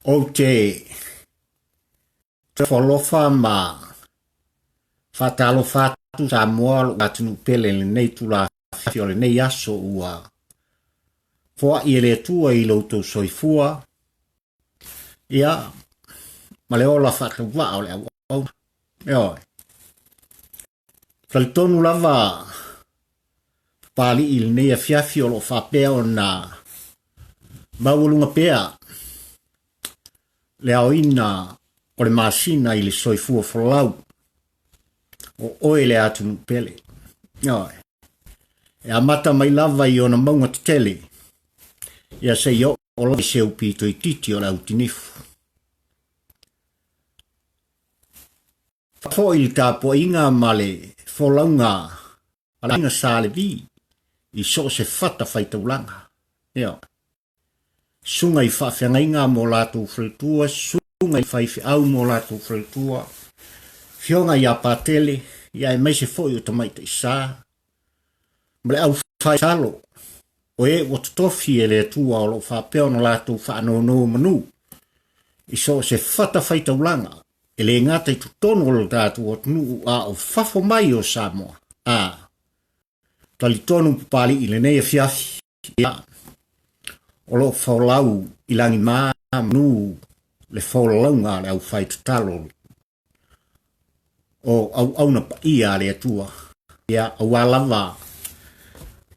Ou te alofa ma faatalofa atu Samoa lou atunuu pele i lenei itula afiafi o lenei aso ua foai e le Atua i lo outou soifua ia ma le ola faatauvaa o le auauna. Ioe. Talitonu lava Papalii i lenei afiafi o lo o faapea ona maualuga pea le aoina o le masina i le soifua folau o oe le atunuu pele. Ioe. E amata mai lava i ona mauga tetele ia seia oo lava i se upi toeitiiti o le autinifu. Faafoi le tapuaiga ma le folauga a le aiga Sa Levi i so o se fata faitaulaga. Ioe. Susuga i faafeagaiga mo latou faletua, susuga i faifeau mo latou faletua, afioga ia Patele, ia aemaise foi o tamaitai sa, ma le aufai tatalo, o e ua totofi e le Atua o lo o faapea ona latou faanonomanu i so o se fata faitaulaga, e le gata i totonu o lo tatou atunuu a o fafo mai o Samoa. A talitonu Papalii i lenei afiafi, ia, o lo o folau i lagima manu le folauga a le aufai tatalo o auauna paia a le Atua, ia, aua lava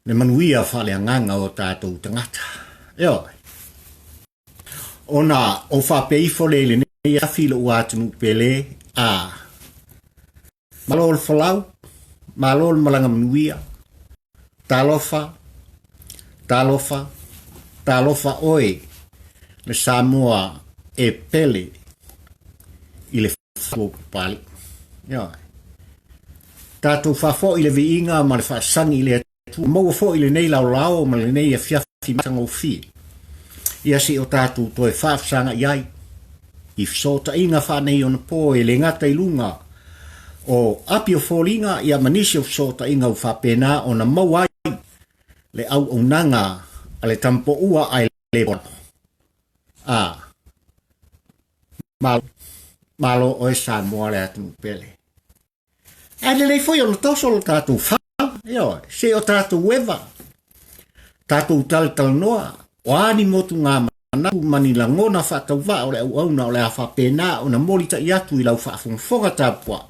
le manuia faaleagaga o tatou tagata. Ioe. Ona ou faapea ifo lea i lenei afi i lou atunuu pele, a, malo le folau, malo le malaga manuia, talofa, talofa, talofa oe le Samoa e pele i le fatu o Papalii. Ioe. Tatou faafoi le viiga ma le faasagi i le Atua, maua foi lenei laolao ma lenei afiafi matagofie, ia se i o tatou toe faafesagai ai i fesootaiga faaneionapo e le gata i luga o api o foliga ia ma nisi o fesootaiga ua faapena ona maua ai le auaunaga a le Tamapoua ae le a malo, malo oe Samoa le atunuu pele. Ae lelei foi ona toso lo tatou fala, ioe, se i o tatou eva, tatou talatalanoa, o a ni motuga manatu ma ni lagona faatauvaa o le auauna o le a faapena ona molitai atu i lau faafogafoga tapuai.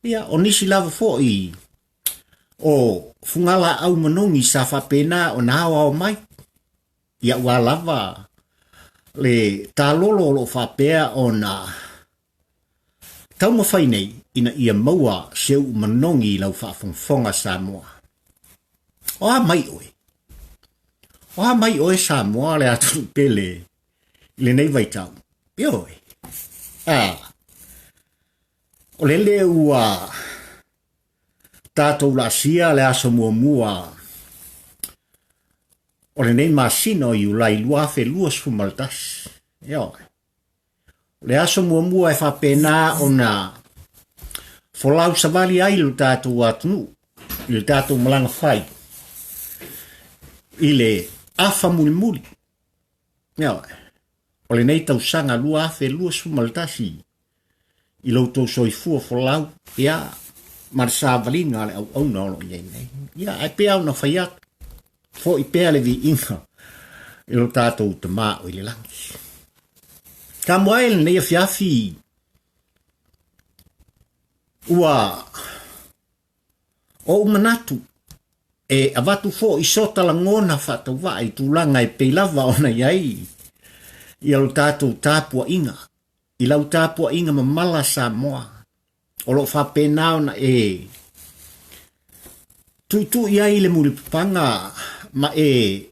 Ia, o nisi lava foi o fugalaau manogi sa faapena ona aoao mai, ia aua lava le talolo o lo o faapea ona taumafai nei ina ia maua se uu manogi i lau faafogafoga Samoa. O a mai oe? O a mai oe Samoa le atunuu pele i lenei vaitau? Ioe. A, o lele ua tatou laasia le aso muamua o lenei masina o Iulai 2021. Ioe. O le aso muamua e faapena ona folau savali ai lo tatou atunuu i le tatou malaga fai i le afa mulimuli. Ioe. O lenei tausaga 2021 i lo outou soifua folau, ia, ma le savaliga a le auauna o lo o i ai nei. Ia, ae pei lava ona fai atu, foi pea le viiga i lo tatou Tama o i le lagi. Samoa e lenei afiafi ua ou manatu e avatu foi so ta lagona faatauvaa i tulaga e pei lava ona i ai ia lo tatou tapuaiga i lau tapuaiga mamala Samoa o lo o faapena ona e tuitui ai le mulipapaga ma e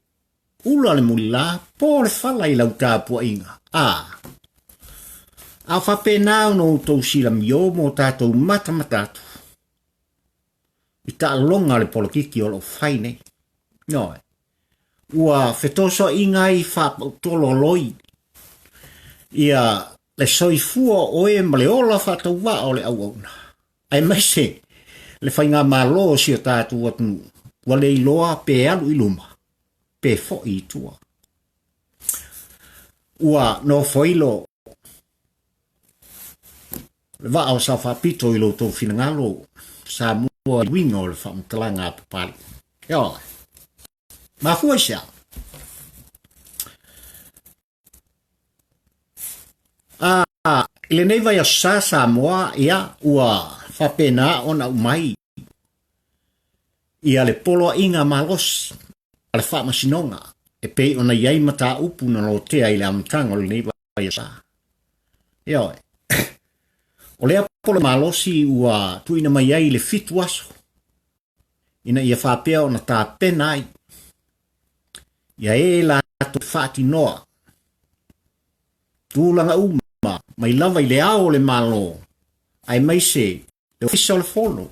ula le mulila po le fala i lau tapuaiga. A a faapena ona outou silamio mo tatou matamata atu i taaloga le polokiki o lo o fai nei. Ioe. Ua fetosoaina ai faapautolo loi ia le soifua o oe ma le ola faatauvaa o le auauna, aemaise le faigamalo o si o tatou atunuu ua le iloa pe alu i luma pe foi i tua. Ua nofoilo le vaa o Sao Faapito i lo outou finagalo Samoa i uiga o le faamatalaga a Papalii. Ioe. Mafua i se a? A, i lenei vaiaso sa Samoa, ia, ua faapena ona aumai ia le poloaiga malosi a le Faamasinoga e pei ona i ai mataupu na lotea i le amataga o lenei vaiaso sa. Ioe. O lea polo malosi ua tuuina mai ai i le 7 aso ina ia faapea ona tapena ai ia e latou faatinoa tulaga uma mai lava i le ao o le Malo aemaise le Ofisa o le Fono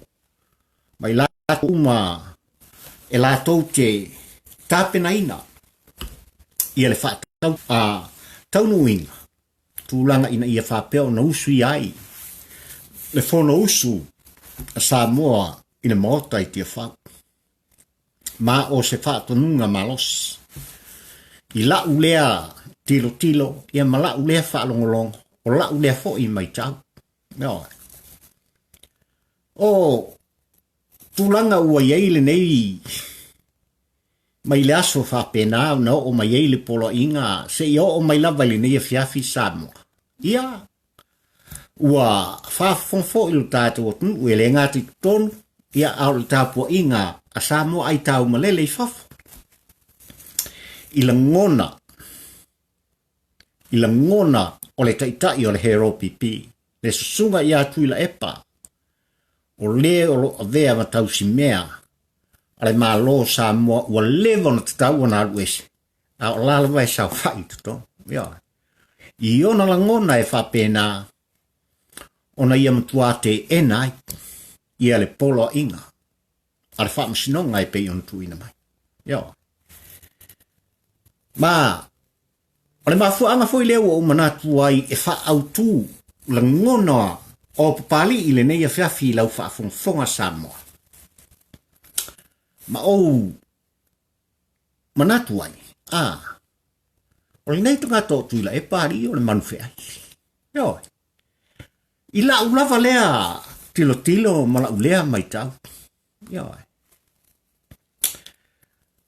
ma i latou uma e latou te tapenaina ia le faatau, a, taunuuina tulaga ina ia faapea ona usuia ai le Fonousu a Samoa i le Maota i Tiafau. Ma o se faatonuga malosi i la'u lea tilotilo ia ma la'u lea faalogologo, o la'u lea foi matau. Ioe. O tulaga ua i ai lenei mai le aso faapena ona oo mai ai le poloaiga seia oo mai lava i lenei afiafi Samoa. Ia, ua faafofoga foi lo tatou atunuu e le gata i totonu, ia, a o le tapuaiga a Samoa aitau malele i fafo. I lagona, i lagona o le taitai o le HRPP, le susuga ia Tuilaepa, o le o lo o avea ma tausimea a le Malo o Samoa ua leva ona tatau ona alu ese, a o la lava e saofai i totonu. Ioe. I ona lagona e faapena ona ia matua teena ai ia le poloaiga a le Faamasinoga e pei ona tuuina mai. Ioe. Ma O le mafuaaga foi lea ua ou manatu ai e faaautu lagona o Papalii i lenei afiafi i lau faafogafoga Samoa. Ma ou manatu ai, a, o lenei tagata o Tuilaepa alii o le manufeai. Ioe. I la'u lava lea tilotilo ma la'u lea matau. Ioe.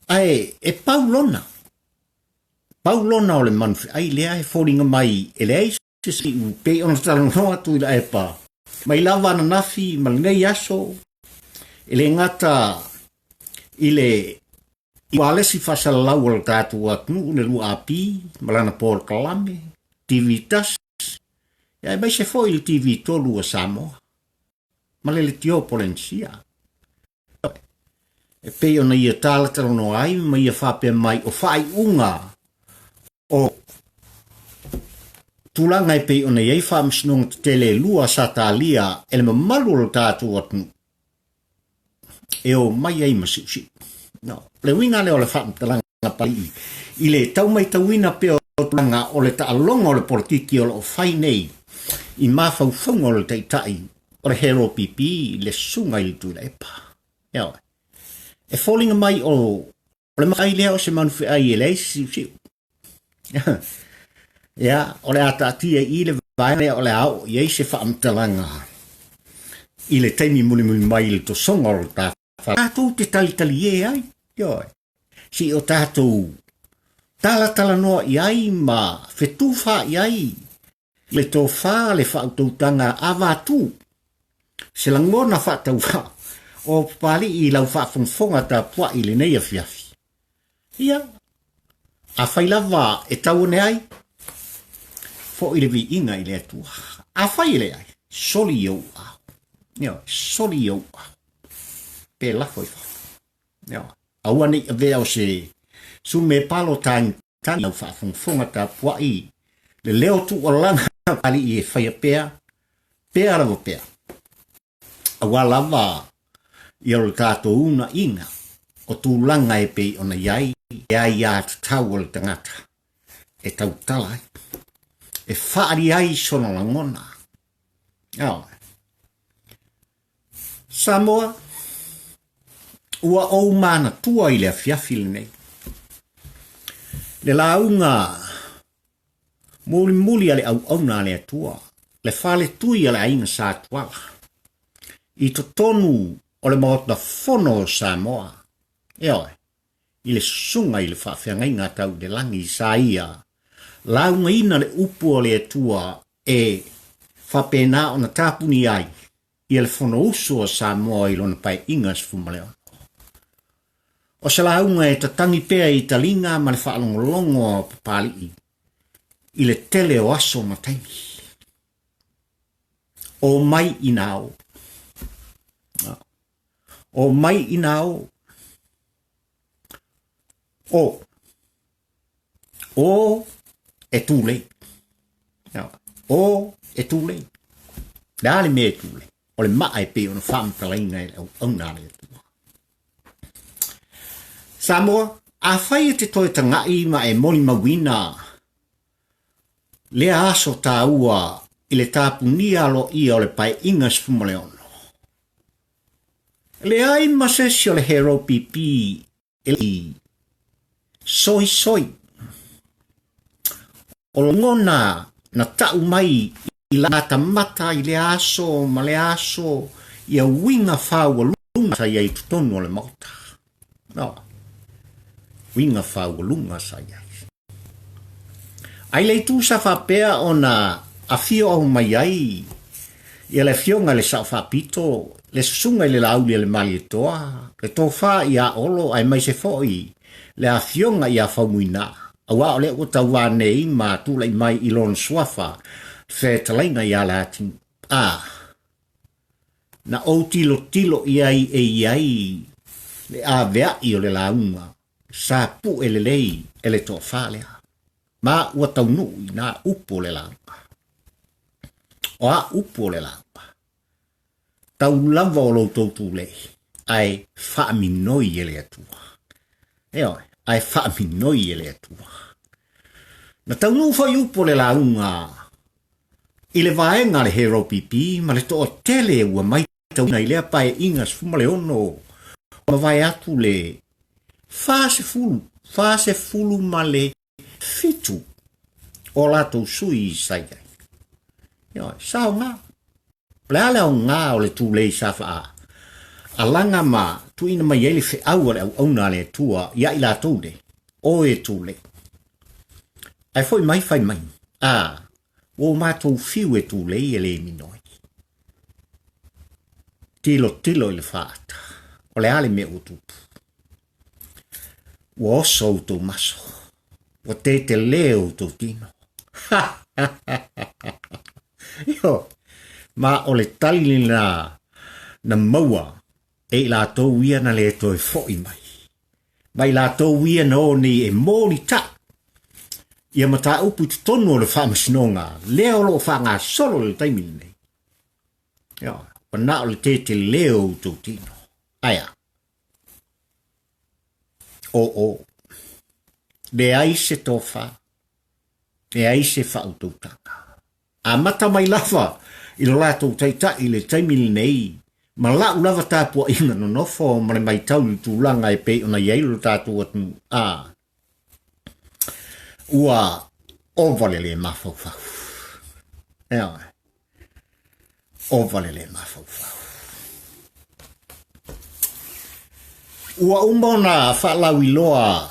Ae e pau lona Pau lona o le manufeai lea e foliga mai e leai se siu pei ona talanoa atu i Laepa mai lava ananafi ma lenei aso, e le gata i le ualesi faasalalau o le tatou atunuu le 2AP ma lana polokalame, TV1, aemaise foi le TV3 a Samoa ma le Leitio Polenisia. E pei ona ia talatalanoa ai ma ia faapea mai o faaiuga o tulaga e pei ona i ai faamasinoga tetele e lua sa talia e le mamalu o lo tatou atunuu e o mai ai ma siusiu. No, le uiga lea o le faamatalaga palii i le tau maitauina pea o tulaga o le taaloga o le polokiki o lo o fai nei i mafaufauga o le taitai o le HRPP le susuga i le Tuilaepa. Ioe. E foliga mai o le makai lea o se manufeai e leai se siusiu. Ia, o le a taatia i le vaega lea o le a oo i ai se faamatalaga i le taimi mulimuli mai i le tosoga o le tafa. Tatou te talitalie ai, ioe, se i o tatou talatalanoa i ai ma fetufa i ai le tofa, le faautautaga avatu, se lagona faatauvaa o Papalii i lau faafogafoga tapuai i lenei afiafi. Ia, afai lava e tau ane ai, foi le viiga i le Atua. Afai e leai, soli i ou ao. Ioe, soli i ou ao. Pe lafo i fafo. Ioe, aua ne i avea o se sume palo tagitagi lau faafogafoga tapuai le leo tuualalaga alii e faia pea, pea lava pea. Aua lava ia lo tatou uunaina o tulaga e pei ona i ai le aiatatau a le tagata e tautala ai, e faaali ai sona lagona. Ioe. Samoa, ua ou manatua i le afiafi lenei, le lauga Mulimuli a le auauna a le Atua, le faletui a le aiga Sa Tuala, i totonu o le Maota Fono o Samoa, ioe, i le susuga i le faafeagaiga tau i le lagi sa ia laugaina le upu a le Atua e faapena ona tapuni ai ia le Fonousu a Samoa i lona paeaiga 16. O se lauga e tatagi pea i taliga ma le faalogologo a Papalii i le tele o aso ma taimi. O mai ina o. O mai ina o. O. O e tulei. O e tulei. Le a le mea e tulei? O le maa e pei ona faamatalaina e le auauna a le Atua. Samoa, afai e te toe tagai ma e molimauina lea aso taua i le tapunia aloaia o le Paeaiga 16, e leai ma se isi o le Hero PP e i soisoi. O lagona na tau mai i lata mata i lea aso ma lea aso ia uiga faualuga sa i ai i totonu o le Maota. No. Uiga faualuga sa i ai. Ai le itu sa faapea ona afio au mai ai ia le afioga i le Sao Faapito, le susuga i le Laauli a le Malietoa, le tofa ia Olo aemaise foi le afioga ia Faumuina, aua o lea ua tauva nei ma tulai mai i lona suafa fetalaiga ia Leatinuu. A, na ou tilotilo i ai e i ai le aveai o le lauga sa pue lelei e le toafa lea, ma ua taunuu i nā upu o le lauga. O a upu o le lauga? Tau lava o lo outou tulei, ae faaminoi e le Atua. Ioe, ae faaminoi e le Atua. Na taunuu foi upu o le lauga i le vaega a le Hero PP ma le toatele ua maitauina i lea paeaiga 16 ua mavae atu le 40, 47 o latou sui sa i ai. Ioe, sa aoga. O le a le aoga o le tulei sa faa alaga ma tuuina mai ai le feau a le auauna a le Atua ia i latou nei, o e tulei. Ae foi mai fai mai, a, ua o matou fiu e tulei e le minoi. Tilotilo i le faata, o le a le mea ua tupu? Ua oso outou maso, ua tētelē outou tino. Io, ma o le tali lena na maua e i latou ia na le toe foi mai. Ma i latou ia na o nei e molitai ia mataupu i totonu o le faamasinoga lea o lo o faagasolo i le taimi lenei. Io, ua na o le tētelē o outou tino. Ae a? Oo. Leai se tofa, leai se faautautaga. Amata mai lava i lo latou taitai i le taimi lenei, ma la'u lava tapuaiga nonofo ma le maitau i le tulaga e pei ona i ai lo tatou atunuu, a ua ova le le mafaufau. Ioe. Ova le le mafaufau. Ua uma ona faalauiloa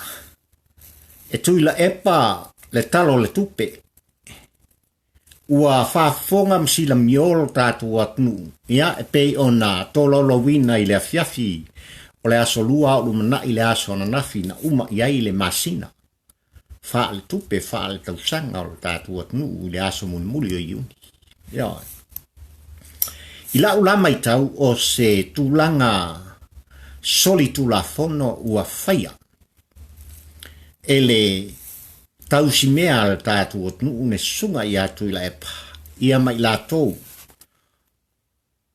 e Tuilaepa le Tala o le Tupe. Ua faafofoga ma silamio lo tatou atunuu, ia, e pei ona tolaulauina i le afiafi o le aso Lua a o lumanai le aso ananafi na uma i ai le masina faaletupe faaletausaga o lo tatou atunuu i le aso mulimuli o Iuni. Ioe. I la'u la maitau o se tulaga solitulafono ua faia e le tausimea a le tatou atunuu le susuga ia Tuilaepa ia ma i latou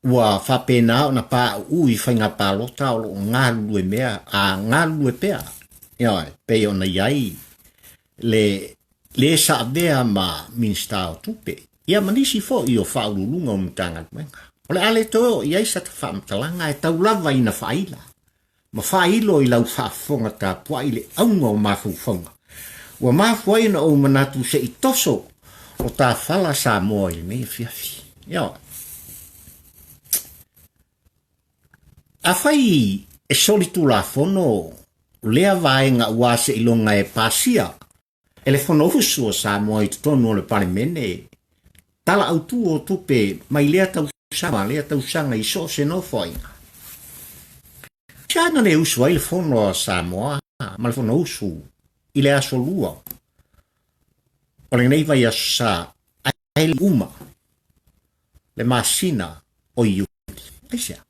Ua faapena ona pauu i faiga palota o lo o galulue mea, a galulue pea, ioe, pei ona i ai le le sa avea ma Minisita o Tupe, ia ma nisi foi o Faauluuluga o Matagaluega. O le a le toe oo i ai sata faamatalaga e tau lava ina faaila ma faailo i lau faafofoga tapuai le auga o mafaufauga. Ua mafua ai ona ou manatu se i toso O tafala Samoa i lenei afiafi. Ioe. Afai e solitulafono lea vaega ua seiloga e pasia e le Fonousu a Samoa i totonu o le Palemene, Tala Autu o Tupe mai lea tausaga lea tausaga i so o se nofoaiga. Aisea na le usu ai le Fono a Samoa ma le Fonousu i le aso Lua o lenei vaiaso sa ae le uma le masina o Iuni? Aisea?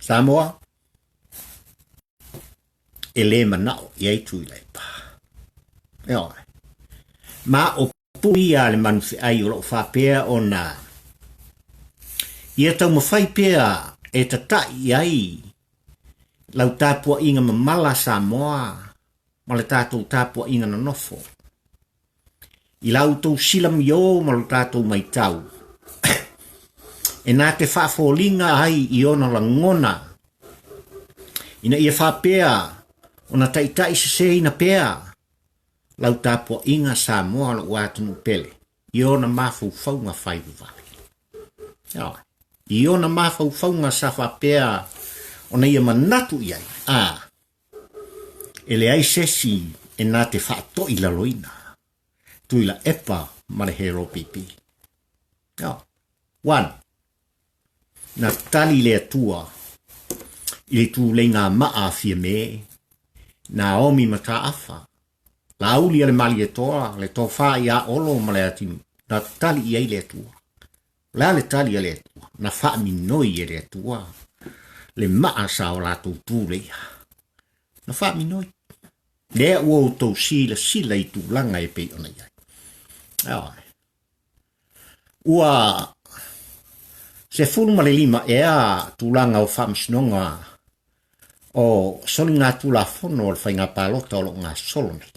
Samoa, e le manao i ai Tuilaepa. Ioe. Ma o pule ia a le manufeai o lo o faapea ona ia taumafai pea e tata'i i ai lau tapua'iga mamala Samoa ma le tatou tapua'iga nonofo. I la outou silamiō ma lo tatou maitau, e na te faafoliga ai i ona lagona, ina ia faapea ona taita'i seseina pea lau tapua'iga Samoa lo'u atunuu pele i ona mafaufauga faivavale. Ioe. I ona mafaufauga sa faapea ona ia manatu i ai, a, e leai se isi e na te faatoilaloina Tuilaepa ma le Heropipi. Ioe. One, na tali le Atua i le tuleiga maa a Fiame, Naomi Mataafa, Laauli a le Malietoa, le tofa iā Olo ma le Atinuu, na tali i ai le Atua. O le a le tali a le Atua? Na faaminoi e le Atua le maa sa o latou tuleia. Na faaminoi. Lea ua outou silasila i tulaga e pei ona i ai. Ioe. Ua 15 ea tulaga o faamasinoga o soligatulafono o le faiga palota o lo o gasolo nei.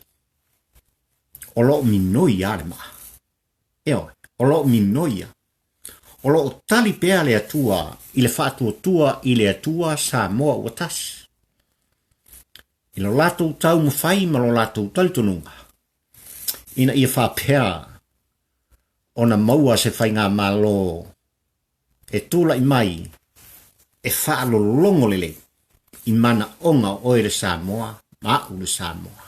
O lo o minoi lava le maa. Ioe, o lo o minoi lava. O lo o tali pea le Atua i le faatuatua i le Atua Samoa ua tasi. I lo latou taumafai ma lo latou talitonuga, ina ia faapea ona maua se faigamalo e tulai mai e faalologo lelei i manaoga o oe le Samoa ma a'u le Samoa.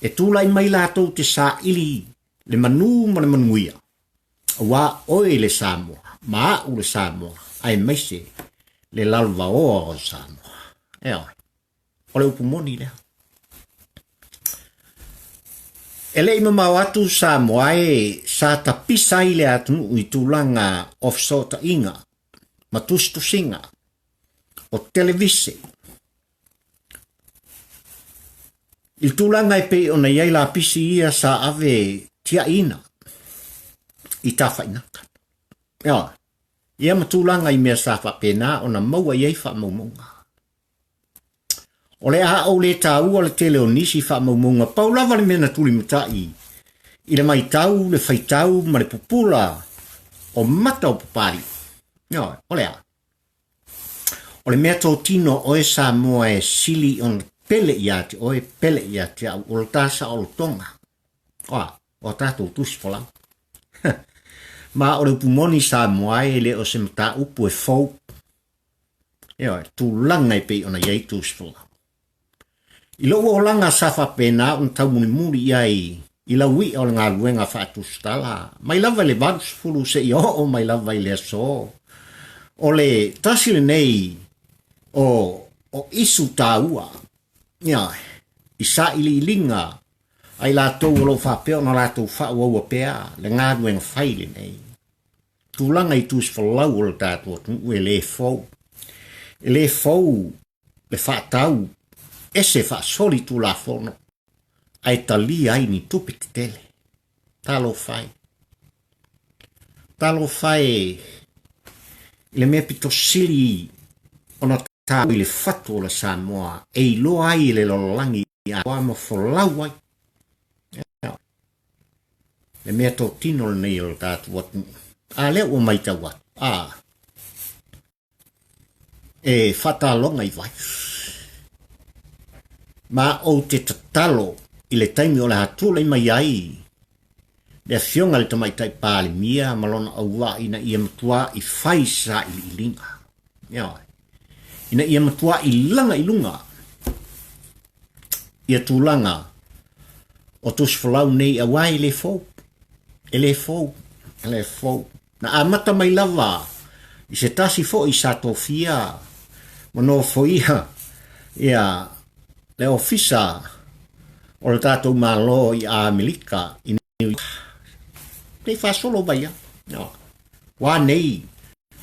E tulai mai latou te saili le manu ma le manuia, auā oe le Samoa ma a'u le Samoa aemaise le lalovaoa o Samoa. Ioe. O le upu moni lea. E le i mamao atu Samoa e sa tapisa ai le atunuu i tulaga o fesootaiga ma tusitusiga o televise. I le tulaga e pei ona i ai lapisi ia sa ave tia'iina i Tafaigata. Ioe. Ia ma tulaga i mea sa faapena ona maua i ai faamaumauga. O le a ou le taua le tele o nisi faamaumauga, pau lava le mea na tulimata'i i le maitau, le faitau ma le pupula o mata o Papali'i. Ioe, o le a? O le mea totino a oe Samoa e sili ona pele ia te oe, pele ia te au, o le ta saolotoga. O a? O a tatou tusi folau. Ma o le upu moni Samoa e le o se mataupu e fou. Ioe, tulaga e pei ona i ai tusi folau. I lou olaga sa faapena ona taumulimuli i ai i lau i'a o le galuega faatusitala, mai lava i le 80 seia oo mai lava i le aso. O le tasi lenei o o isu taua, ioe, i sailiiliga a i latou o lo o faapea ona latou faaauaua pea le galuega fai lenei. Tulaga i tusi folau o le tatou atunuu e le fou. E le fou le faatau ese faasoli tulafono ae talia ai ni tupe tetele. Talofa e. Talofa e i le mea pito sili ona taua i le fatu o le Samoa e iloa ai e le lalolagi atoa ma folau ai. Le mea totino lenei o le tatou atunuu. A lea ua maitau atu, a, e faataloga i vai. Ma ou te tatalo i le taimi o le a tulai mai ai. Le Afioga i le Tamaitai Palemia ma lona auvaa ina ia matua'i fai se sailiiliga. Ioe. Ina ia matua'i laga i luga ia tulaga o tusi folau nei aua e le fou. E le fou. E le fou. Na amata mai lava i se tasi foi sa tofia ma nofoia ia le ofisa o le tatou Malo i Amerika i New York. Nei faasolo mai a. No. Ua nei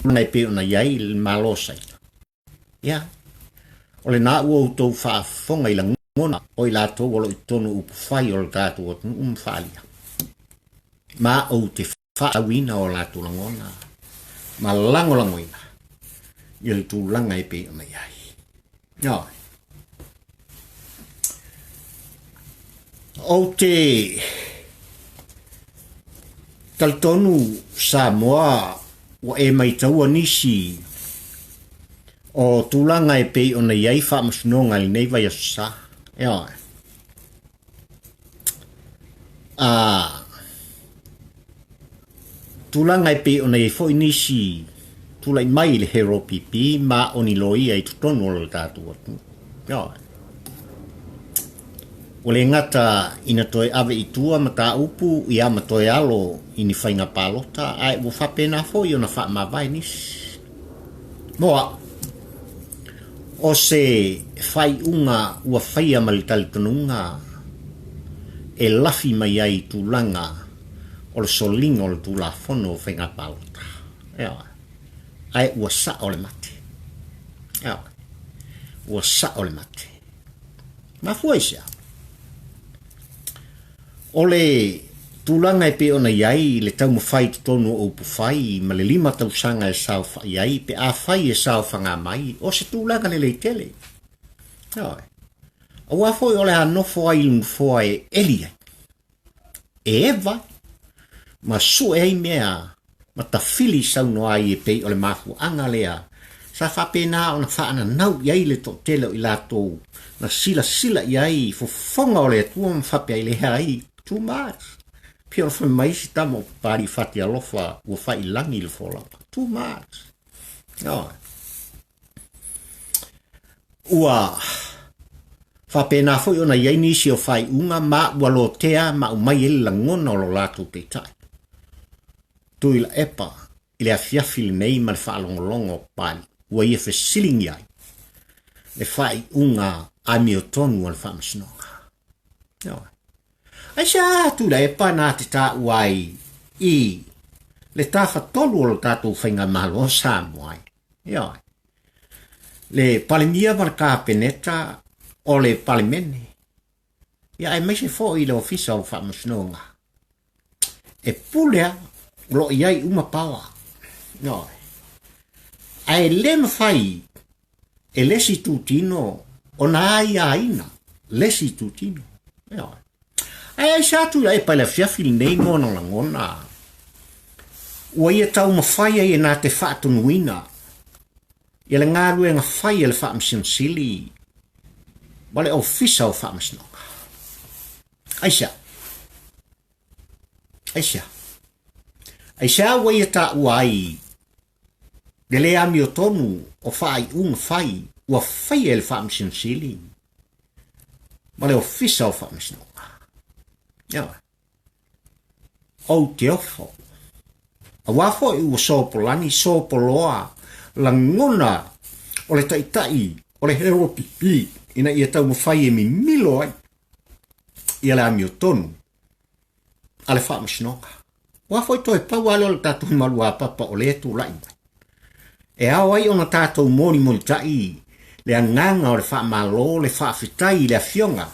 tulaga e pei ona i ai le Malo o Saina. Ia, o lena ua outou faafofoga i lagona o i latou o lo o i totonu o upufai o le tatou atunuu ma faaalia. Ma ou te faatauina o latou lagona ma lagolagoina i le tulaga e pei ona i ai. Ioe. Ou te talitonu Samoa ua e maitaua nisi o tulaga e pei ona i ai faamasinoga i lenei vaiaso sa. Ioe. A tulaga e pei ona i ai foi nisi tulai mai i le Hero PP ma o ni loia i totonu o le tatou atunuu. Ioe. Ua le gata ina toe ave i tua mataupu ia ma toe alo i ni faiga palota, ae ua faapena foi ona faamavae nisi. Mo au, o se faaiuga ua faia ma le talitonuga e lafi mai ai i tulaga o le soliga o le Tulafono o Faiga Palota. Ioe. Ae ua sao le mate. Ioe. Ua sao le mate. Mafua i se a? O le tulaga e pei ona i ai le taumafai i totonu o upufai ma le 5 tausaga e saofai ai pe afai e saofaga mai, o se tulaga lelei tele. Ioe. Aua foi o le a nofo ai i le nofoa e eli ai, e eva ai, ma sue ai mea ma tafili saunoa ai e pei o le mafuaaga lea sa faapena ona faananau i ai le toatele o i latou na silasila i ai i fofoga o le Atua ma faapea ai, Leai, too much. Pei ona fai mai si tama o Papalii Fatialofa ua fai i lagi le folauga. Too much. Ioe. Ua faapena foi ona i ai nisi o faaiuga ma ua lotea ma aumai ai le lagona o lo latou taitai. Tuilaepa i le afiafi lenei ma le faalogologo o Papalii, ua ia fesiligia ai le faaiuga amiotonu a le Faamasinoga. Ioe. Aisea Tuilaepa na te taua ai i le tafatolu o lo tatou faigamalo o Samoa ai? Ioe. Le Palemia ma le Kapeneta o le Palemene, ia aemaise foi le Ofisa o Faamasinoga, e pule a, o lo o i ai uma paoa. Ioe. Ae le mafai e le isi itutino ona aiaina le isi itutino. Ioe. Ae aisea Tuilaepa i le afiafi lenei ma ona lagona ua ia taumafai ai e na te faatonuina ia le galuega fai a le Faamasino Sili ma le Ofisa o Faamasinoga. Aisea? Aisea? Aisea ua ia taua ai le le amiotonu o faaiuga fai ua faia e le Faamasino Sili ma le Ofisa o Faamasinoga? Ioe. Ou te ofo. Aua foi ua sopolagi, sopoloa lagona o le taitai o le HLPP ina ia taumafai e mimilo ai ia le amiotonu a le Faamasinoga. Aua foi toe pau lava lea o le tatou maluapapa o lea e tulai mai. E ao ai ona tatou molimolitai le agaga o le faamalo, le faafetai i le Afioga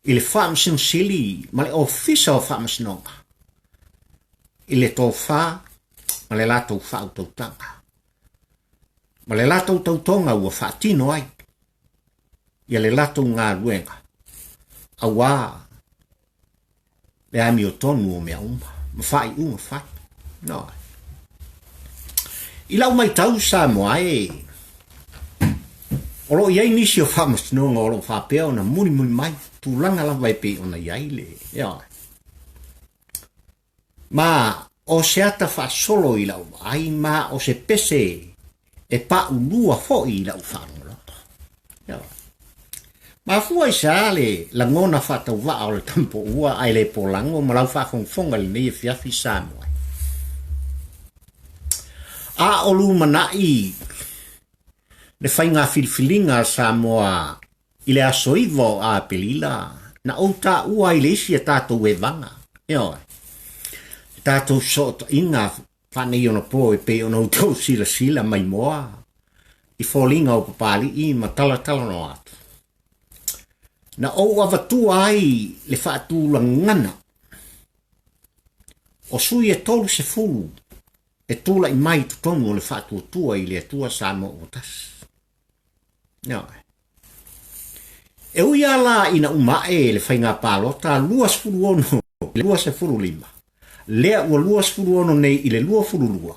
i le Faamasino Sili ma le Ofisa o Faamasinoga i le tofa ma le latou faautautaga ma le latou tautoga ua faatino ai ia le latou galuega aua le amiotonu o mea uma ma faaiuga fai. No. I lau maitau Samoa e, o lo o i ai nisi o faamasinoga o lo o faapea ona mulimuli mai tulaga lava e pei ona i ai le, ioe. Ma o se ata faasolo i lau vaai ma o se pese e paulua foi i lau faalogologo. Ioe. Mafua i se a le lagona faatauvaa o le Tamapoua ae le polago ma lau faafogafoga i lenei afiafi Samoa? A o lumanai le faiga filifiliga a Samoa i le aso 9 o Aperila, na ou taua ai le isi a tatou evaga, ioe, le tatou fesootaiga faaneionapo e pei ona outou silasila maimoa i foliga o Papalii ma talatalanoa atu. Na ou avatua ai le faatulagana o sui e 30 e tulai mai i totonu o le Faatuatua i le Atua Samoa ua Tasi. Ioe. E ui lava la ina uma ae le faiga palota 26 i le 25, lea ua 26 nei i le 22,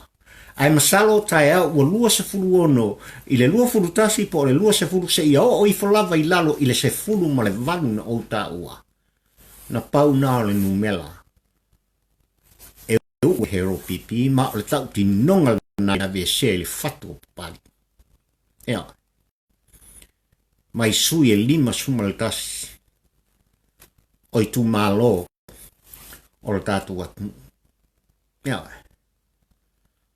ae masalo taeao ua 26 i le 21 po o le 20 seia oo ifo lava i lalo i le 18 na ou taua, na pau na o le numera e uu e HeroPP ma o le tautinoga lena e aveesea i le fatu o Papalii. Ioe. Mai sui e 51 o itumalo o le tatou atunuu. Ioe.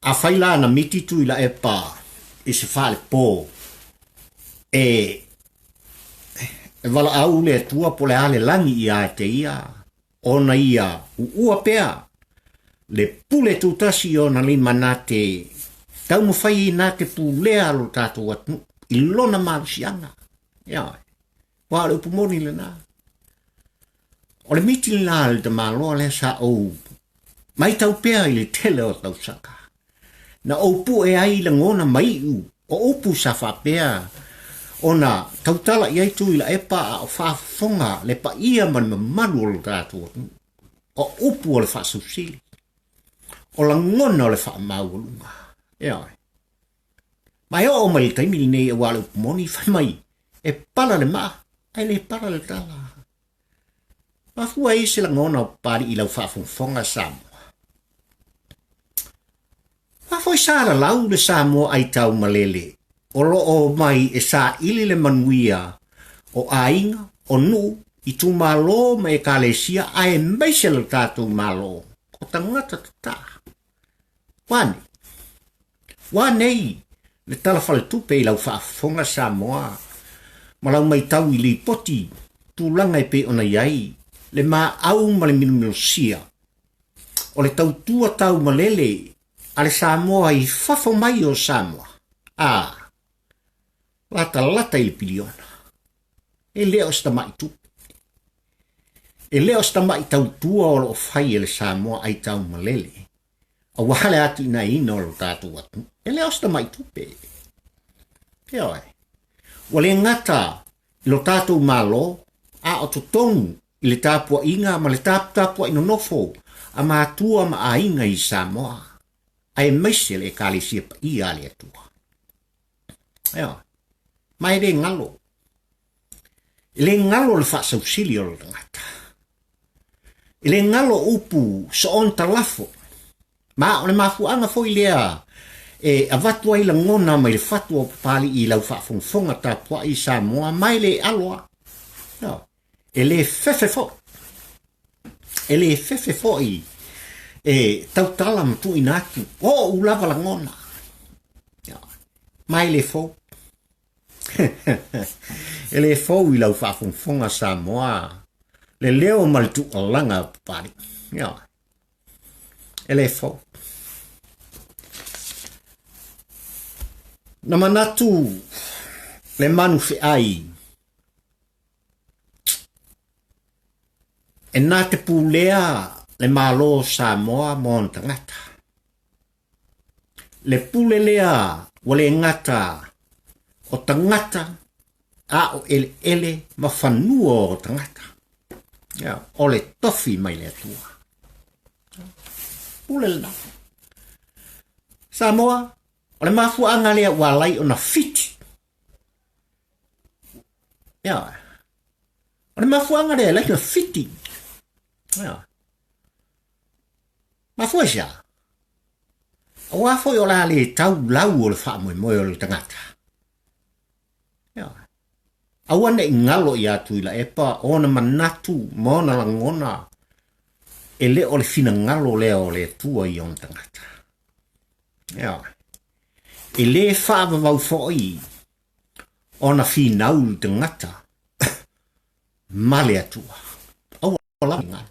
Afai la na miti Tuilaepa i se falepo e e valaau le Atua po o le a le lagi ia te ia, ona ia uua pea le pule tutasi i ona lima na te taumafai ai na te pulea lo tatou atunuu i lona malosiaga. Ioe. Aua o le upu moni lena. O le miti lena a le tamaloa lea sa ou matau pea i le tele o tausaga. Na ou pue ai lagona ma iu o upu sa faapea ona tautala i ai Tuilaepa a o faafofoga le paia ma le mamalu o lo tatou atunuu. O upu o le faasausili, o lagona o le faamaualuga. Ioe. Ma e oo mai i le taimi lenei aua o le upu moni fai mai e pala le maa ae le pala le tala. Mafua ai se lagona o Papalii i lau faafogafoga Samoa. Aua foi sa lalau le Samoa aitau malele o lo o mai e saili le manuia o aiga, o nuu, itumalo ma ekalesia aemaise lo tatou Malo o tagata tataa. Ua nei? Ua nei le Tala Faletupe i lau faafofoga Samoa ma lau maitau i lipoti tulaga e pei ona i ai le maau ma le milomilosia o le tautua taumalele a le Samoa i fafo mai o Samoa, a latalata i le piliona. E le o se tamai tupe. E le o se tamai tautua o lo o fai e le Samoa aitau malele, aua le atinaeina o lo tatou atunuu. E le o se tamai tupe. Ioe. Ua le gata i lo tatou Malo, a o totonu i le tapuaiga ma le taputapuai nonofo a matua ma aiga i Samoa, aemaise le Ekalesia Paia a le Atua. Ioe. Ma e le galo. E le galo le faasausili o le tagata. E le galo upu soon talafo. Ma o le mafuaaga foi lea e avatu ai lagona mai le fatu o Papalii i lau faafogafoga tapuai i Samoa ma e le alo lava. Ioe. E le fefe foi. E le fefe foi e tautala ma tuuina atu o ou lava lagona. Ioe. Ma e le fou. E le fou i lau faafogafoga Samoa le leo ma le tuualaga o Papalii. Ioe. E le fou. Na manatu le manu feai e na te pulea le Malo o Samoa ma ona tagata. Le pule lea ua le gata o tagata a o eleele ma fanua o tagata. O le tofi mai le Atua. Pule lena. Samoa, o le mafuaaga lea ua ala ai ona fiti. Ia. O le mafuaaga lea e ala ai ona fiti. Ia. Mafua i se a? Aua foi o le a le tau lau o le faamoemoe o le tagata. Ioe. Aua ne i galo ia Tuilaepa ona manatu ma ona lagona e le o le finagalo lea o le Atua i ona tagata. Ioe. E le faavavau foi ona finau le tagata ma le Atua. Aua lava ne i galo.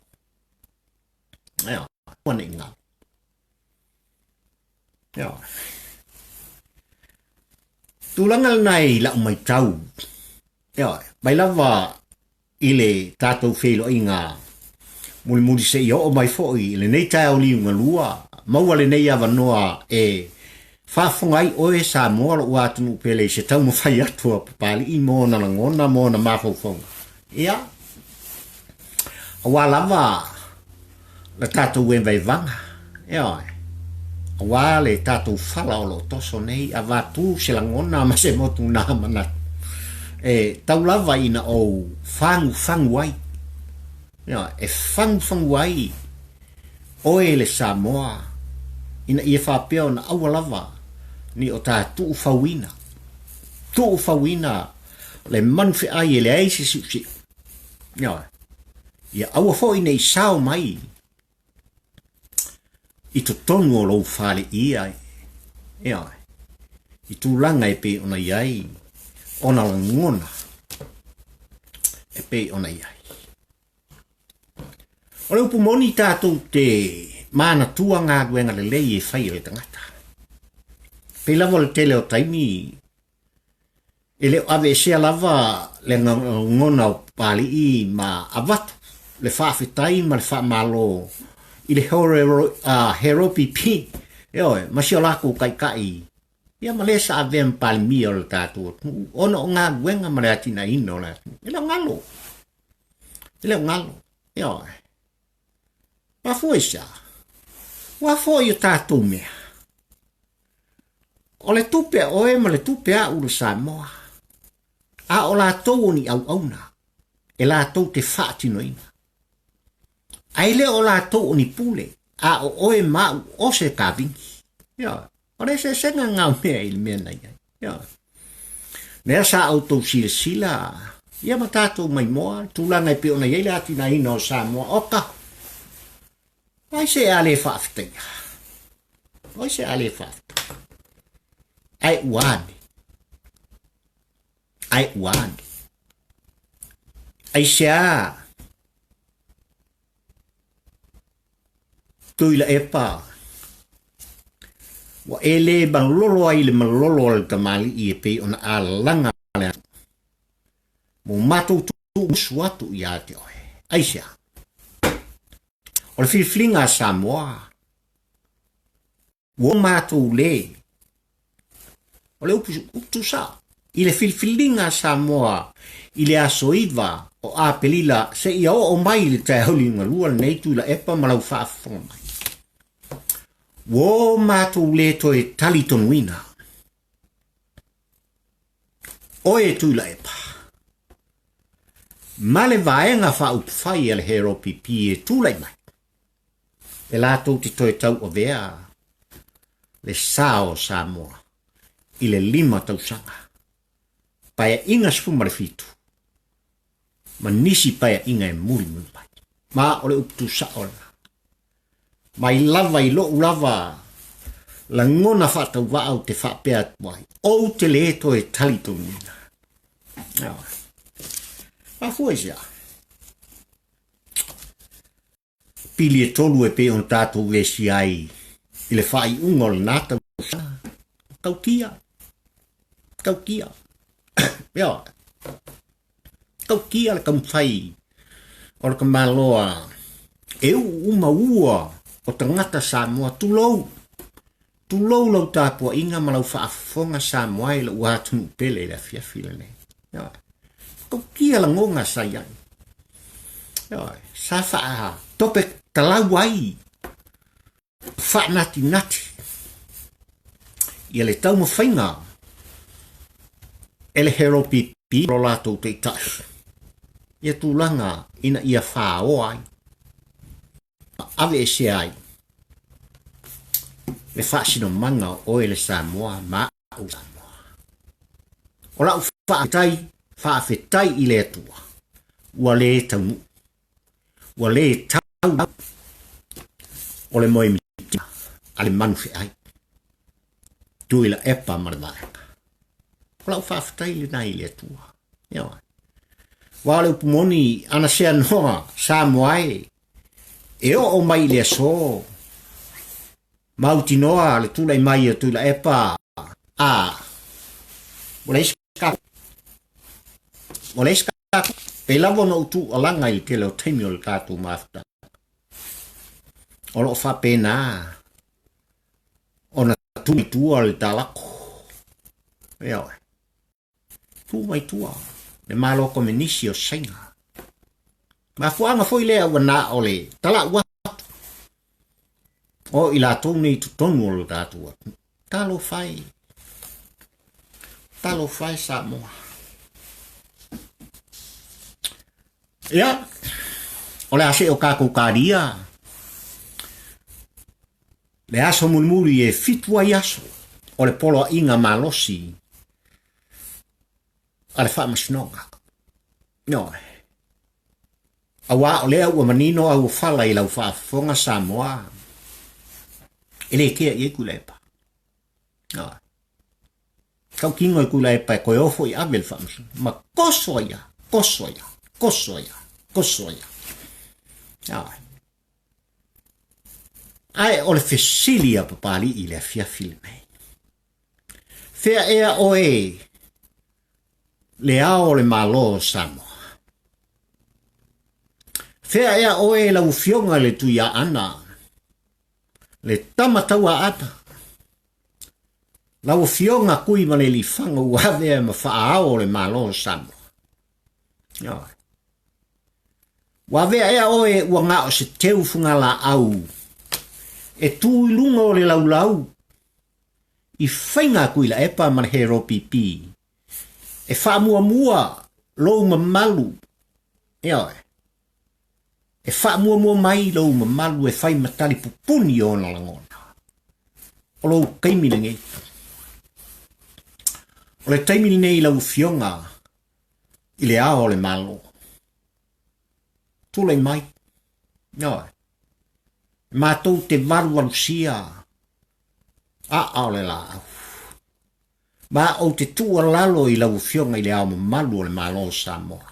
Ioe. Aua ne i galo. Ioe. Tulaga lena i lau maitau, ioe, mai lava i le tatou feiloaiga mulimuli seia oo mai foi i lenei taeao liugalua, maua lenei avanoa e faafofoga ai oe Samoa lou atunuu pele i se taumafai atu a Papalii ma ona lagona ma ona mafaufauga. Ia, aua lava le tatou evaevaga, ioe, aua le tatou fala o lo o toso nei, avatu se lagona ma se motuga manatu e tau lava ina ou fagufagu ai, ioe, e fagufagu ai oe le Samoa ina ia faapea ona aua lava ni o ta tuufauina, tuufauina le manu feai e leai se siusiu. Ioe. Ia aua foi ne i sao mai i totonu o lou fale ia, ioe, i tulaga e pei ona i ai ona lagona e pei ona i ai. O le upu moni tatou te manatua galuega lelei e fai e le tagata. Pei lava o le tele o taimi E le o aveesea lava le lagona o Papalii ma avatu le faafetai ma le faamalo i le Heropi P, ioe, ma si o lakou taitai, ia ma le sa avea ma Palemia o le tatou atunuu ona o galuega ma le atinaeina o le atunuu. E le o galo. E le o galo. Ioe. Mafua i se a? Ua foi o tatou mea. O le tupe a oe ma le tupe a u le Samoa, a o latou o ni auauna e latou te faatinoina. Ae le o latou o ni pule, a o oe ma au o se kawini. Ioe, o le eseesega lena o mea i le mea na i ai. Ioe. Mea sa outou silasila ia ma tatou maimoa le tulaga e pei ona i ai le atinaeina o Samoa, oka, o ai se a le faafetaia? O ai se a le faafetaia? Ae ua ane. Ae ua ane. Aisea Tuilaepa, ua e le malolo ai i le malolo a le tamalii e pei ona alalaga le atunuu. Mo matou tuuusu atu ia te oe. Aisea? O le filifiliga a Samoa, Ua matou le. O le upu, upu tuusao. I le filifiliga a Samoa i le aso 9 o Aperila seia oo mai i le taeao liugalua lenei Tuilaepa ma lau faafofoga mai. Ua matou le toe talitonuina. Oe Tuilaepa, ma le Vaega Faaupufai a le HRPP e tulai mai. E latou te toe tauavea le sa o Samoa i le 5 tausaga, Paeaiga 17 ma nisi paeaiga e mulimuli mai. Ma o le upu tuusao lena. Mai lava i lou lava lagona faatauvaa ou te faapea atu ai, ou te le toe talitonuina. Mafua i se a? Pili e tolu e pei ona tatou vesia ai i le faaiuga o lena tausaga. Tautia. Tautia. Ioe. Tautia le taumafai o le tamaloa e uu uma ua o tagata Samoa, tulou, tulou lau tapuaiga ma lau faafofoga Samoa i lou atunuu pele i le afiafi lenei. Ioe. Tautia lagona sa i ai. Ioe. Sa faatope talau ai, faanatinati ia le taumafaiga e le HRPP lo latou taitai ia tulaga ina ia faoa ai ma aveesea ai. Le faasinomaga o oe le Samoa ma a'u Samoa. O la'u faafetai, faafetai i le Atua, ua lē taunuu, ua lē tau o le moe mitima a le manu fe'ai, Tuilaepa ma le Vaega. O la'u faafetai lenā i le Atua. Ioe. Aua o le upu moni, ana seanoa Samoa e, e oo mai i le aso, Mautinoa le tulai mai o Tuilaepa a ua leai se ka ua leai se ka pei lava ona ou tuualaga i le tele o taimi o le tatou mafutaga. O lo o faapena ona tu i tua le talako. Ioe. Tu mai tua le Malo Komenisi o Saina. Mafuaaga foi lea ua na o le tala'u atu o i latou nei i totonu o le tatou atunuu. Talofa e, talofa e Samoa. Ia, o le a se o kākou kāria, le aso mulimuli e fitu ai aso o le poloaiga malosi a le Faamasinoga. Ioe. Auā o lea ua manino auofala i lau faafofoga Samoa, e le kea i ai Tuilaepa. Ioe. Tautino i Tuilaepa e toe ofo i ave le Faamasinoga. Ma toso ai lava, toso ai lava, toso ai lava, toso ai lava. Ioe. Ae o le fesili a Papalii i le afiafi lenei. Fea ea oe le ao o le Malo o Samoa? Fea ea oe lau Afioga i le Tuiaana, le Tama Tauaana, lau Afioga Tuimalealiifano ua avea ma faaao o le Malo o Samoa? Ioe. Ua avea ea oe ua na o se teu fugalaau e tu i luga o le laulau i faiga a Tuilaepa ma le Heropipi e faamuamua lou mamalu, ioe, e faamuamua mai lou mamalu e fai ma tali pupuni ona lagona. O lou taimi lenei. O le taimi lenei lau Afioga i le Ao o le Malo. Tulai mai. Ioe. Matou te valuvalusia aa o le laau. Ma ou te tuualalo i lau Afioga i le Ao Mamalu o le Malo o Samoa.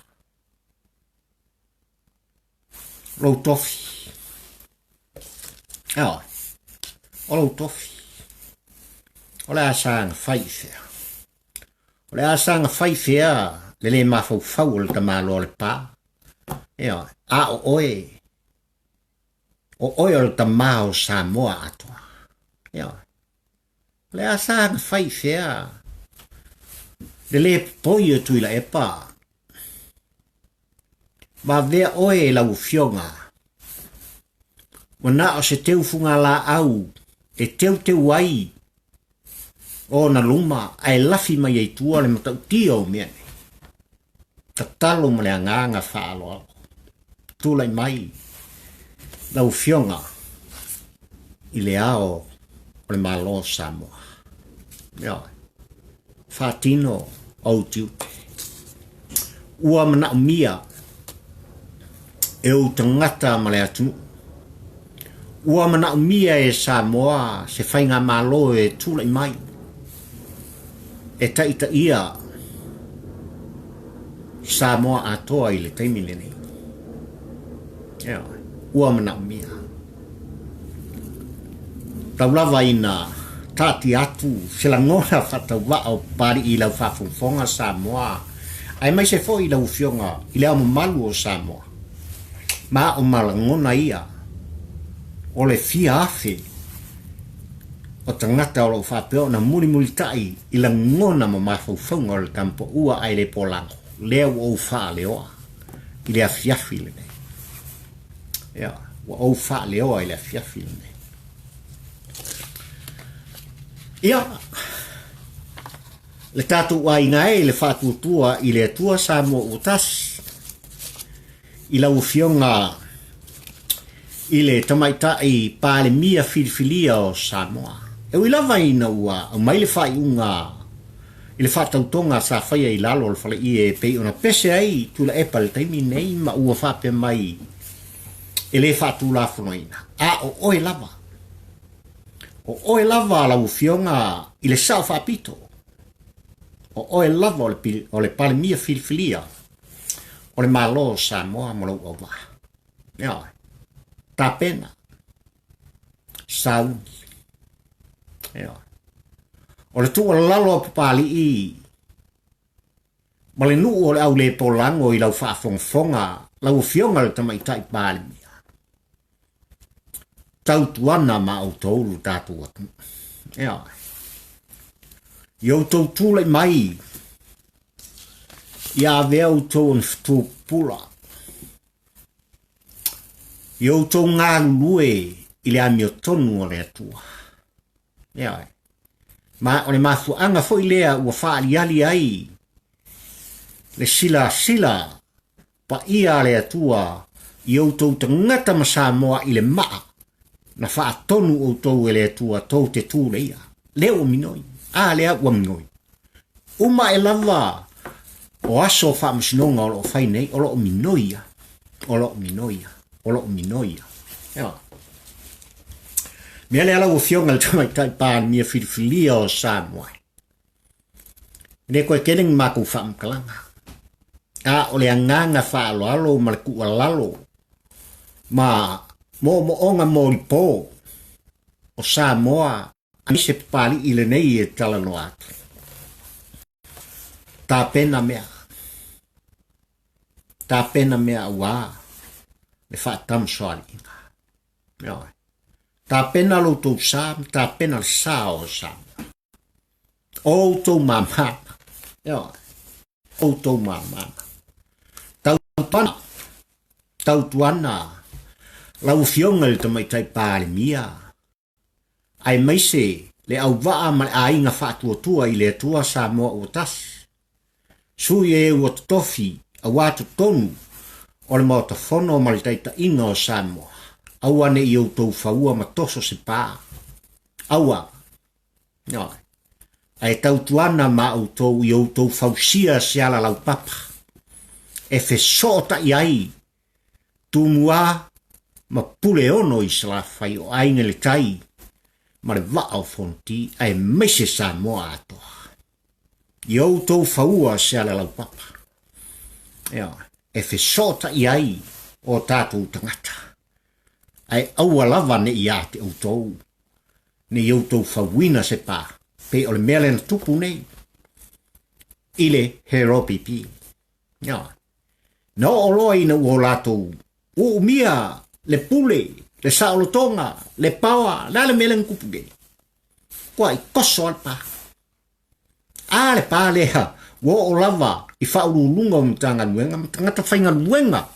Lou tofi. Ioe. O lou tofi. O le a saga fai i fea? O le a saga fai fea le le mafaufau o le tamaloa o le pa? Ioe. A o oe, o oe o le tama o Samoa atoa. Ioe. O le a saga fai fea le le popoi o Tuilaepa? Vavea oe e lau Afioga, ua na o se teu fugalaau e teuteu ai ona luma ae lafi mai ai tua le matautia o mea nei. Tatalo ma le agaga faaaloalo. Tulai mai lau Afioga i le Ao o le Malo o Samoa. Ioe. Faatino ou tiute. Ua manaomia e ou tagata ma le atunuu. Ua manaomia e Samoa se faigamalo e tulai mai e taitaia Samoa atoa i le taimi lenei. Ioe, ua manaomia. Tau lava ina taatia atu se lagona faatauvaa o Papalii i lau faafogafoga Samoa, aemaise foi lau Afioga i Le Ao Mamalu o Samoa. Ma o ma lagona ia o le fia afe o tagata o lo o faapea ona mulimulitai i lagona ma mafaufauga o le tamapaua ae le polago, lea ua ou faaleoa i le afiafi lenei. Ia, ua ou faaleoa i le afiafi lenei. Ia, le tatou aiga e le faatuatua i le Atua Samoa ua tasi, i lau Afioga i le Tamaitai Palemia filifilia o Samoa. E ui lava ina ua aumai le faaiuga i le faatautoga sa faia i lalo o le faleie e pei ona pese ai Tuilaepa i le taimi nei ma ua faapea mai e le faatulafonoina, a o oe lava, o oe lava lau Afioga i le Sao Faapito, o oe lava o le Palemia filifilia o le Malo o Samoa ma lou auvaa. Ioe. Tapena. Sauni. Ioe. O le tuualalo a Papalii ma le nuu o le aulepolago i lau faafogafoga lau Afioga i le Tamaitai Palemia, tautuana ma outou lo tatou atunuu. Ioe. I outou tulai mai ia avea outou ona fetu pupula i outou galulue i le amiotonu o le Atua. Ioe. Ma o le mafuaaga foi lea ua faaliali ai le silasila paia a le Atua i outou tagata ma Samoa i le maa na faatonu outou e le Atua tou te tuleia. Lea ua minoi. A lea ua minoi. Uma ae lava o aso o faamasinoga o lo o fai nei, o lo o minoi lava. O lo o minoi lava. O lo o minoi lava. Ioe. Mea lea lau Afioga i le Tamaitai Palemia filifilia o Samoa. E le koe tele ni matou faamatalaga. A o le agaga faaaloalo ma le tuualalo ma moomooga molipo o Samoa aemaise Papalii lenei e talanoa atu. Tapena mea. Tapena mea aua le faatamasoaliiga. Ioe. Tapena lo outou sa ma tapena le sa o Samoa. O outou mamana. Ioe. Outou mamana. Tautuana, tautuana lau Afioga i le Tamaitai Palemia, aemaise le auvaa ma le aiga faatuatua i le Atua Samoa ua tasi. Sui e ua totofi aua totonu o le Maota Fono ma le taitaiga o Samoa, aua ne i outou faua ma toso se pa. Aua. Ioe. Ae tautuana ma outou i outou fausia se ala laupapa e fesootai ai Tumua ma Puleono i Salafai o Aiga i le Tai ma le Vaa o Fonoti aemaise Samoa atoa. I outou faua se ala laupapa. Ioe. E fesootai ai o tatou tagata. Ae aua lava ne i ia te outou ne i outou fauina se pa, pei o le mea lea na tupu nei i le HLPP. Ioe. Na oo loa ina ua o latou uumia le pule, le saolotoga, le paoa, le a le mea lea na tupu nei? Ua i toso lava le pa. A le pa lea, ua oo lava i faauluuluga o Matagaluega ma tagata faigaluega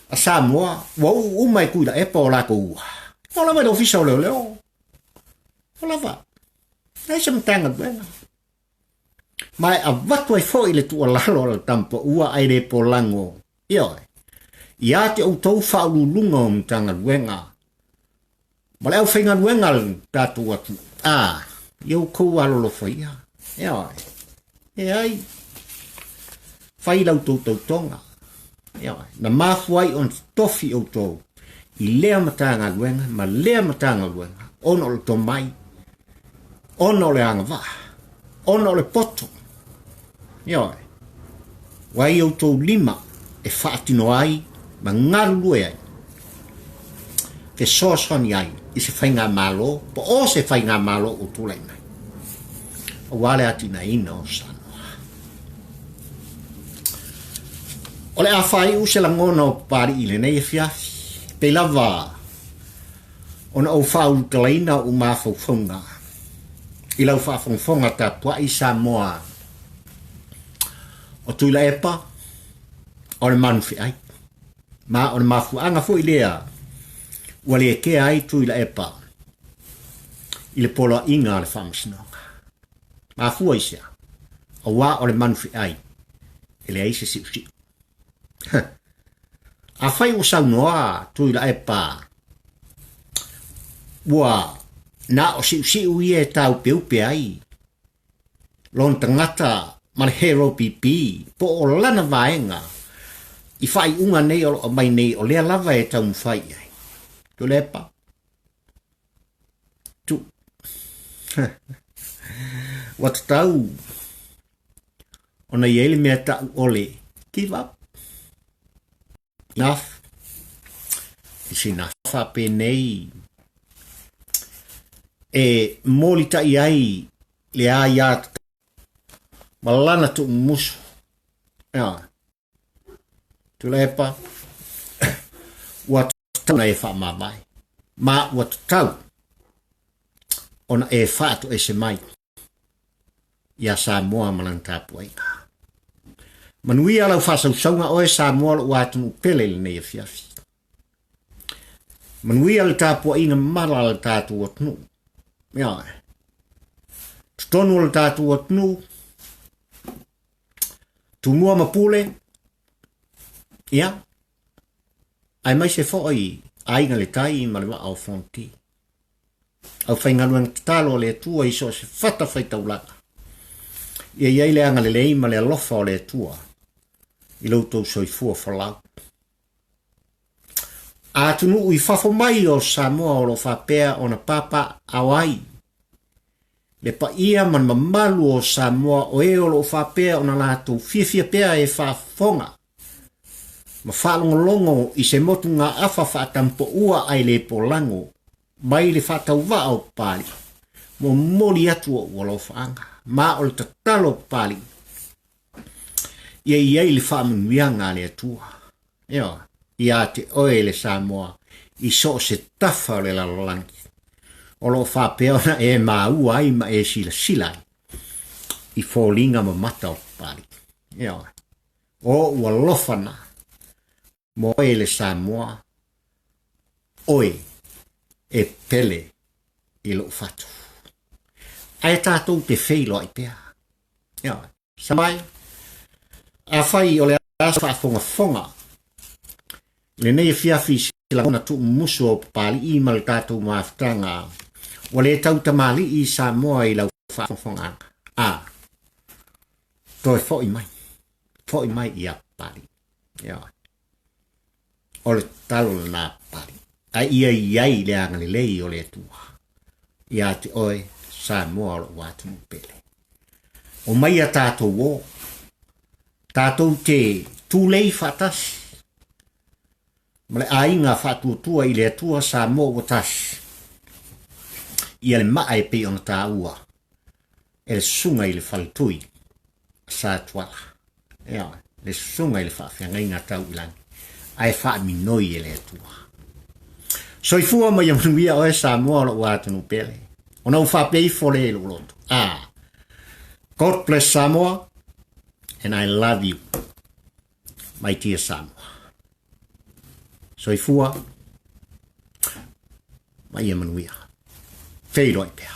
a Samoa, ua uu uma e Tuilaepa o latou ua. Oo lava i le Ofisa o Leoleo. Oo lava. Leai se Matagaluega. Ma e avatu ai foi le tuualalo a le Tamapaua ae le polago, ioe, ia te outou faauluuluga o Matagaluega ma le aufaigaluega a le tatou atunuu, a, ia outou alolofa ia, ioe, leai, fai la outou tautoga, ioe, na mafua ai ona totofi outou i lea Matagaluega ma lea Matagaluega ona o le tomai, ona o le agavaa, ona o le poto, ioe, ua i outou lima e faatino ai ma galulue ai, fesoasoani ai i se faigamalo po o se faigamalo ua tulai mai, aua le atinaeina o Samoa. O le a faaiu se lagona o Papalii i lenei afiafi, pei lava ona ou faaulutalaina ou mafaufauga i lau faafogafoga tapuai Samoa o Tuilaepa o le manufeai. Ma o le mafuaaga foi lea ua le kea ai Tuilaepa i le poloaiga a le Faamasinoga. Mafua i se a? Aua o le manufeai e leai se siusiu. Afai ua saunoa Tuilaepa ua Na o siusiu ia e tāupeupe ai lona tagata ma le HLPP po o lana vaega i faaiuga nei o lo o aumai nei o lea lava e taumafai i ai. Tuilaepa, tu. Ua tatau ona i ai le mea ta'u o le give up. Enough is enough. Faapenei e molitai ai le aia ma lana tuumumusu. Ioe. Tuilaepa, ua tatau ona e faamavae, ma ua tatau ona e faatoese mai iā Samoa ma lana tapuaiga. Manuia lau faasausauga oe Samoa lou atunuu pele i lenei afiafi. Manuia le tapuaiga mala a le tatou atunuu. Ioe. Totonu o le tatou atunuu, Tumua ma Pule, ia, aemaise foi Aiga i le Tai ma le Vaa o Fonoti. Aufaigaluega tatalo a le Atua i so o se fata faitaulaga. Ia i ai le agalelei ma le alofa o le Atua i lo outou soifua folau. A atunuu i fafo mai o Samoa o lo o faapea ona papaaao ai le paia ma le mamalu o Samoa o e o lo o faapea ona latou fiafia pea e faafofoga ma faalogologo i se motugaafa faatampoua ae le polago mai le faatauvaa o Papalii, momoli atu ou alofaaga, ma o le tatalo o Papalii, ia i ai le faamanuiaga a le Atua, ioe, ia te oe le Samoa i so o se tafa o le lalolagi, o lo o faapea ona e maua ai ma e silasila ai i foliga mamata o Papalii. Ioe, o ou alofa na mo oe le Samoa, oe e pele i lou fatu. Ae tatou te feiloai pea. Ioe. Samai, afai o le aso faafogafoga i lenei afiafi i se lagona tuumumusu o Papalii ma le tatou mafutaga, ua le tau tamalii Samoa i lau faafogafogaaga. A, toe foi mai, foi mai ia Papalii. Ioe. O le tatalo lena a Papalii. A ia i ai le agalelei o le Atua ia te oe Samoa o lou atunuu pele. Omai a tatou o, tatou te tulei faatasi ma le aiga faatuatua i le Atua Samoa ua tasi ia le maa e pei ona taua e le susuga i le faletui a Sa Tuala. Ioe, le susuga i le faafeagaiga tau i lagi, ae faaminoi e le Atua. Soifua ma ia manuia oe Samoa o lou atunuu pele. Ona ou faapea ifo lea i lou loto. Ah, God bless Samoa and I love you, my dear Samoa. Soifua ma ia manuia. Feiloai pea.